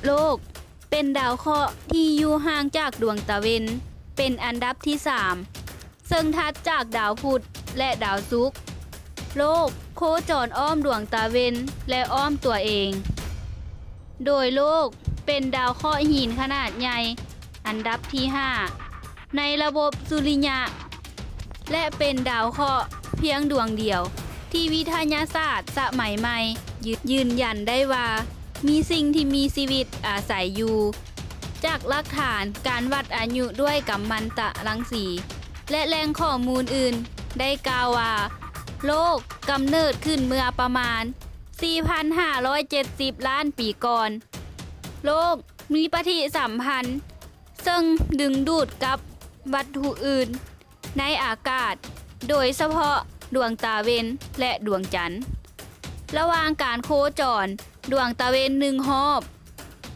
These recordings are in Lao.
ໂລກ ເປັນດາວເຄາະທີ່ຢູ່ຫ່າງຈາກດວງຕາເວັນເປັນອັນດັບທີສາມ ເຊິ່ງຖັດຈາກດາວພຸດ ແລະ ດາວສຸກ. ໂລກໂຄຈອນອ້ອມດວງຕາເວັນ ແລະ ອ້ອມຕົວເອງ. ໂດຍໂລກເປັນດາວເຄາະຫີນຂະໜາດໃຫຍ່ອັນດັບທີຫ້າ ໃນລະບົບສຸລິຍະ ແລະ ເປັນດາວເຄາະພຽງດວງດຽວທີ່ວິທະຍາສາດສະໄໝໃໝ່ຢືນ ຢືນຢັນໄດ້ວ່າມີສິ່ງທີ່ມີຊີວິດອາໄສຢູ່. ຈາກຫຼັກຖານການວັດອາຍຸດ້ວຍກຳມັນຕະລັງສີ ແລະ ແຫຼ່ງຂໍ້ມູນອື່ນ ໄດ້ກ່າວວ່າ ໂລກກຳເນີດຂຶ້ນເມື່ອປະມານສີ່ພັນຫ້າຮ້ອຍເຈັດສິບລ້ານປີກ່ອນ. ໂລກມີປະຕິສຳພັນ ເຊິ່ງດຶງດູດກັບວັດຖຸອື່ນໃນອາກາດ, ໂດຍສະເພາະດວງຕາເວັນ ແລະ ດວງຈັນ. ລະຫວ່າງການໂຄຈອນດວງຕາເວັນໜຶ່ງຮອບ,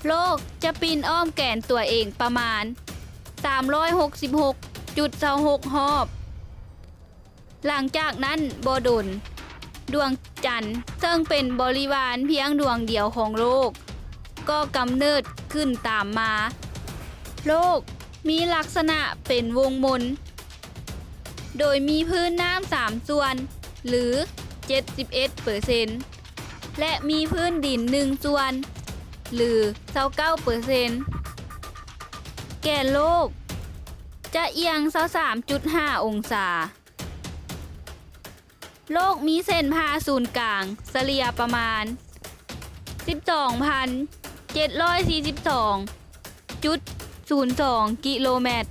ໂລກຈະປິ່ນອ້ອມແກນຕົວເອງປະມານສາມຮ້ອຍຫົກສິບຫົກຈຸດຊາວຫົກຮອບ. ຫຼັງຈາກນັ້ນບໍ່ດົນ, ດວງຈັນເຊິ່ງເປັນບໍລິວານພຽງດວງດຽວຂອງໂລກ ກໍກຳເນີດຂຶ້ນຕາມມາ. ໂລກມີລັກສະນະເປັນວົງມົນ ໂດຍມີພື້ນນ້ຳສາມສ່ວນ ຫຼື ເຈັດສິບເອັດເປີເຊັນ ແລະ ມີພື້ນດິນໜຶ່ງສ່ວນ ຫຼື ຊາວເກົ້າເປີເຊັນ. ແກນໂລກຈະອຽງຊາວສາມຈຸດຫ້າອົງສາ. ໂລກມີເສັ້ນຜ່າສູນກາງສະເລ່ຍປະມານສິບສອງພັນເຈັດຮ້ອຍສີ່ສິບສອງຈຸດສູນສອງກິໂລແມັດ.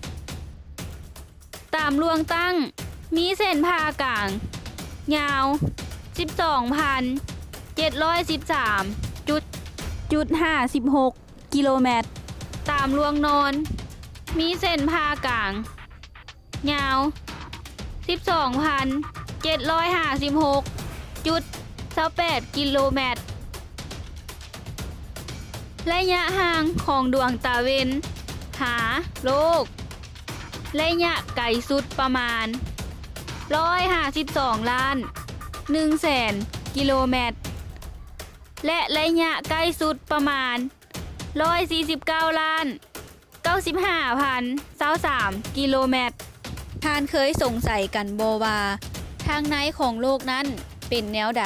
ຕາມລວງຕັ້ງມີເສັ້ນຜ່າກາງຍາວສິບສອງພັນເຈັດຮ້ອຍສິບສາມຈຸດຫ້າສິບຫົກກິໂລແມັດ. ຕາມລວງນອນມີເສັ້ນຜ່າກາງ ຍາວສິບສອງພັນເຈັດຮ້ອຍຫ້າສິບຫົກຈຸດຊາວແປດກິໂລແມັດ. ໄລຍະຫ່າງຂອງດວງຕາເວັນຫາໂລກ ໄລຍະໄກສຸດປະມານຮ້ອຍຫ້າສິບສອງລ້ານໜຶ່ງແສນກິໂລແມັດ ແລະ ໄລຍະໃກ້ສຸດປະມານຮ້ອຍສີ່ສິບເກົ້າລ້ານ ເກົ້າສິບຫ້າພັນຊາວສາມກິໂລແມັດ. ທ່ານເຄີຍສົງໄສກັນບໍ່ວ່າ ທາງໃນຂອງໂລກນັ້ນເປັນແນວໃດ?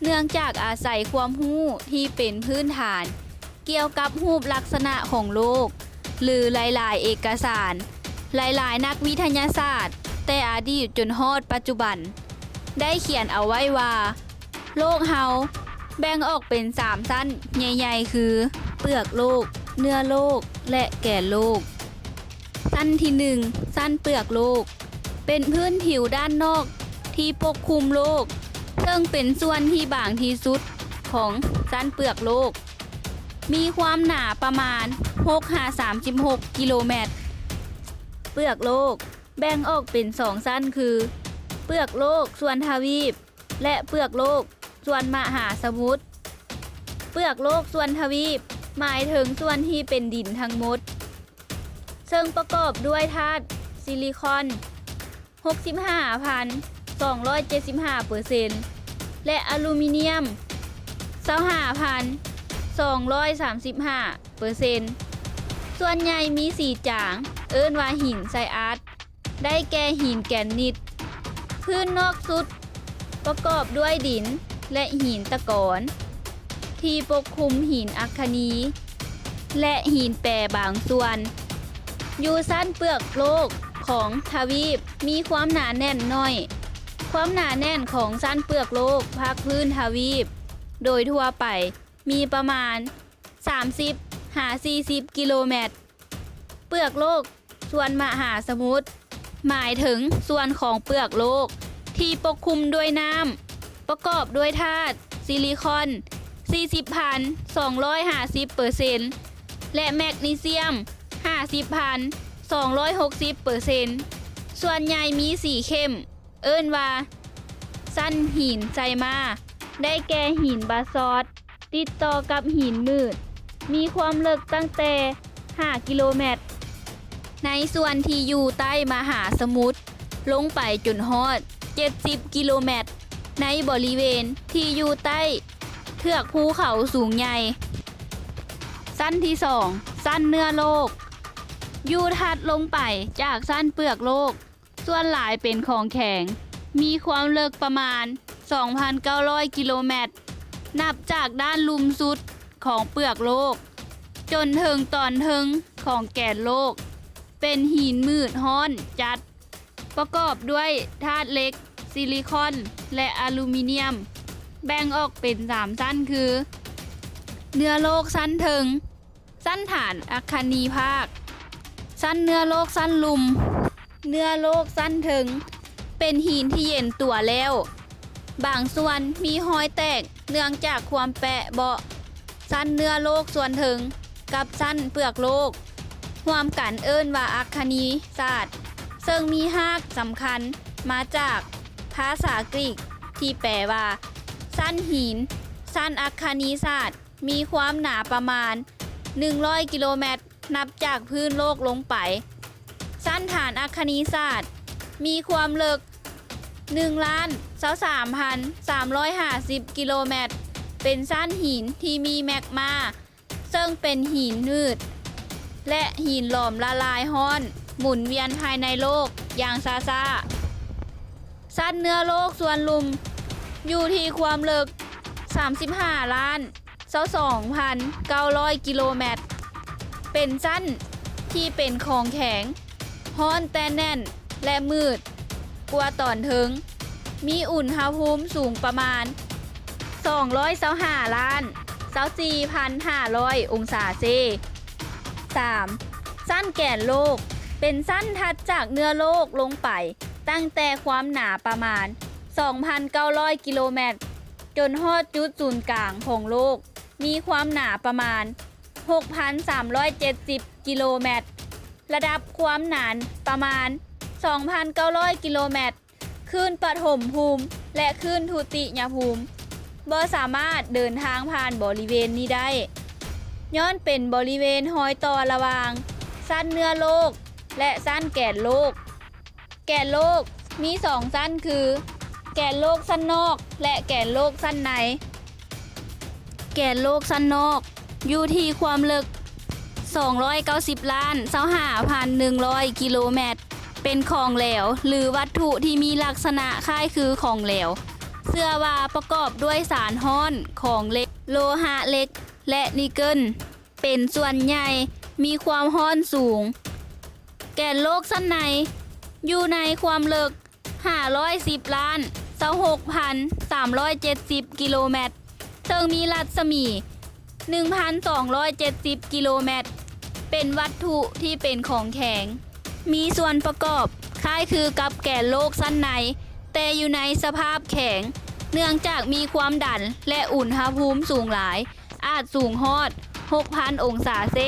ເນື່ອງຈາກອາໄສຄວາມຮູ້ທີ່ເປັນພື້ນຖານກ່ຽວກັບຮູບລັກສະນະຂອງໂລກ ຫຼື ຫຼາຍໆເອກະສານ, ຫຼາຍໆນັກວິທະຍາສາດ ແຕ່ອະດີດຈົນຮອດປັດຈຸບັນ ໄດ້ຂຽນເອົາໄວ້ວ່າ ໂລກເຮົາແບ່ງອອກເປັນສາມຊັ້ນໃຫຍ່ໆ ຄື ເປືອກໂລກ, ເນື້ອໂລກ ແລະ ແກນໂລກ. ຊັ້ນທີໜຶ່ງ ຊັ້ນເປືອກໂລກ ເປັນພື້ນຜິວດ້ານນອກທີ່ປົກຄຸມໂລກ, ເຊິ່ງເປັນສ່ວນທີ່ບາງທີ່ສຸດຂອງຊັ້ນເປືອກໂລກ, ມີຄວາມໜາປະມານຫົກຫາສາມສິບຫົກກິໂລແມັດ. ເປືອກໂລກ ແບ່ງອອກເປັນສອງຊັ້ນຄື ເປືອກໂລກສ່ວນທະວີບ ແລະ ເປືອກໂລກສ່ວນມະຫາສະໝຸດ. ເປືອກໂລກສ່ວນທະວີບ ໝາຍເຖິງສ່ວນທີ່ເປັນດິນທັງໝົດ, ເຊິ່ງປະກອບດ້ວຍທາດຊິລິຄອນຫົກສິບຫ້າພັນສອງຮ້ອຍເຈັດສິບຫ້າເປີເຊັນ ແລະ ອາລູມີນຽມຊາວຫ້າພັນສອງຮ້ອຍສາມສິບຫ້າເປີເຊັນ. ສ່ວນໃຫຍ່ມີສີຈາງ ເອີ້ນວ່າຫີນໄຊອັດ ໄດ້ແກ່ຫີນແກຣນນິດ. ພື້ນນອກສຸດປະກອບດ້ວຍດິນ ແລະ ຫີນຕະກອນ ທີ່ປົກຄຸມຫີນອັກຄະນີ ແລະ ຫີນແປບາງສ່ວນ. ຢູ່ຊັ້ນເປືອກໂລກຂອງທະວີບມີຄວາມໜາແໜ້ນໜ້ອຍ. ຄວາມໜາແໜ້ນຂອງຊັ້ນເປືອກໂລກພາກພື້ນທະວີບໂດຍທົ່ວໄປ ມີປະມານສາມສິບຫາສີ່ສິບກິໂລແມັດ. ເປືອກໂລກສ່ວນມະຫາສະໝຸດ ໝາຍເຖິງສ່ວນຂອງເປືອກໂລກທີ່ປົກຄຸມດ້ວຍນ້ຳ ປະກອບດ້ວຍທາດຊິລິຄອນສີ່ສິບພັນສອງຮ້ອຍຫ້າສິບເປີເຊັນ ແລະ ແມັກນີຊຽມຫ້າສິບພັນສອງຮ້ອຍຫົກສິບເປີເຊັນ. ສ່ວນໃຫຍ່ມີສີເຂັ້ມ ເອີ້ນວ່າຊັ້ນຫີນໄຊມາ ໄດ້ແກ່ຫີນບາຊອດ ຕິດຕໍ່ກັບຫີນມືດ ມີຄວາມເລິກຕັ້ງແຕ່ຫ້າກິໂລແມັດ ໃນສ່ວນທີ່ຢູ່ໃຕ້ມະຫາສະໝຸດ ລົງໄປຈົນຮອດເຈັດສິບກິໂລແມັດ ໃນບໍລິເວນທີ່ຢູ່ໃຕ້ເທືອກພູເຂົາສູງໃຫຍ່. ຊັ້ນທີສອງ ຊັ້ນເນື້ອໂລກ ຢູ່ຖັດລົງໄປຈາກຊັ້ນເປືອກໂລກ, ສ່ວນຫຼາຍເປັນຂອງແຂງ, ມີຄວາມເລິກປະມານ ສອງພັນເກົ້າຮ້ອຍ ກິໂລແມັດ, ນັບຈາກດ້ານລຸ່ມສຸດຂອງເປືອກໂລກ ຈົນເຖິງຕອນເທິງຂອງແກນໂລກ, ເປັນຫີນມືດຮ້ອນຈັດ, ປະກອບດ້ວຍທາດເຫຼັກ, ຊິລິຄອນ ແລະ ອາລູມິນຽມ, ແບ່ງອອກເປັນສາມຊັ້ນຄື ເນື້ອໂລກຊັ້ນເທິງ, ຊັ້ນຖານອັກຄະນີພາກ, ຊັ້ນເນື້ອໂລກຊັ້ນລຸ່ມ. ເນື້ອໂລກຊັ້ນເທິງ ເປັນຫີນທີ່ເຢັນຕົວແລ້ວ, ບາງສ່ວນມີຮອຍແຕກເນື່ອງຈາກຄວາມແປະເບາະ. ຊັ້ນເນື້ອໂລກສ່ວນເທິງກັບຊັ້ນເປືອກໂລກ ຮ່ວມກັນເອີ້ນວ່າອັກຄະນີສາດ, ເຊິ່ງມີຮາກສຳຄັນມາຈາກພາສາກຣີກທີ່ແປວ່າ ຊັ້ນຫີນ. ຊັ້ນອັກຄະນີສາດ ມີຄວາມໜາປະມານ ໜຶ່ງຮ້ອຍ ກິໂລແມັດ ນັບຈາກພື້ນໂລກລົງໄປ. ຊັ້ນຖານອັກຄະນີສາດ ມີຄວາມເລິກ ໜຶ່ງລ້ານຊາວສາມພັນສາມຮ້ອຍຫ້າສິບ ກິໂລແມັດ, ເປັນຊັ້ນຫີນທີ່ມີແມັກມາ, ເຊິ່ງເປັນຫີນໜືດ ແລະ ຫີນຫຼອມລະລາຍຮ້ອນ ໝູນວຽນພາຍໃນໂລກຢ່າງຊ້າໆ. ຊັ້ນເນື້ອໂລກສ່ວນລຸ່ມ ຢູ່ທີ່ຄວາມເລິກ ສາມສິບຫ້າລ້ານຊາວສອງພັນເກົ້າຮ້ອຍ ກິໂລແມັດ, ເປັນຊັ້ນທີ່ເປັນຂອງແຂງ, ຮ້ອນແຕ່ແໜ້ນ ແລະ ມືດກວ່າຕອນເທິງ, ມີອຸນຫະພູມສູງປະມານ ສອງຮ້ອຍຊາວຫ້າລ້ານຊາວສີ່ພັນຫ້າຮ້ອຍ ອົງສາເຊ. ສາມ ຊັ້ນແກນໂລກ ເປັນຊັ້ນຖັດຈາກເນື້ອໂລກລົງໄປ ຕັ້ງແຕ່ຄວາມໜາປະມານ ສອງພັນເກົ້າຮ້ອຍ ກິໂລແມັດ ຈົນຮອດຈຸດສູນກາງຂອງໂລກ ມີຄວາມໜາປະມານ ຫົກພັນສາມຮ້ອຍເຈັດສິບ ກິໂລແມັດ, ລະດັບຄວາມໜາປະມານ ສອງພັນເກົ້າຮ້ອຍ ກິໂລແມັດ, ຄື້ນປະຖົມພູມ ແລະ ຄື້ນທຸຕິຍະພູມ ບໍ່ສາມາດເດີນທາງຜ່ານບໍລິເວນນີ້ໄດ້, ຍ້ອນເປັນບໍລິເວນຮອຍຕໍ່ລະຫວ່າງຊັ້ນເນື້ອໂລກ ແລະ ຊັ້ນແກນໂລກ. ແກນໂລກມີສອງຊັ້ນຄື ແກນໂລກຊັ້ນນອກ ແລະ ແກນໂລກຊັ້ນໃນ. ແກນໂລກຊັ້ນນອກ ຢູ່ທີ່ຄວາມເລິກ ສອງຮ້ອຍເກົ້າສິບລ້ານຊາວຫ້າພັນໜຶ່ງຮ້ອຍ ກິໂລແມັດ, ເປັນຂອງແຫຼວ ຫຼື ວັດຖຸທີ່ມີລັກສະນະຄ້າຍຄືຂອງແຫຼວ, ເຊື່ອວ່າປະກອບດ້ວຍສານຮ້ອນຂອງເຫຼັກ, ໂລຫະເຫຼັກ ແລະ ນິກເກີນ ເປັນສ່ວນໃຫຍ່, ມີຄວາມຮ້ອນສູງ. ແກນໂລກຊັ້ນໃນ ຢູ່ໃນຄວາມເລິກ ຫ້າຮ້ອຍສິບລ້ານຊາວຫົກພັນສາມຮ້ອຍເຈັດສິບ ກິໂລແມັດ, ເຊິ່ງມີລັດສະໝີ ໜຶ່ງພັນສອງຮ້ອຍເຈັດສິບ ກິໂລແມັດ, ເປັນວັດຖຸທີ່ເປັນຂອງແຂງ, ມີສ່ວນປະກອບຄ້າຍຄືກັບແກນໂລກຊັ້ນໃນ, ແຕ່ຢູ່ໃນສະພາບແຂງ, ເນື່ອງຈາກມີຄວາມດັນ ແລະ ອຸນຫະພູມສູງຫຼາຍ, ອາດສູງຮອດ ຫົກພັນ ອົງສາເຊ.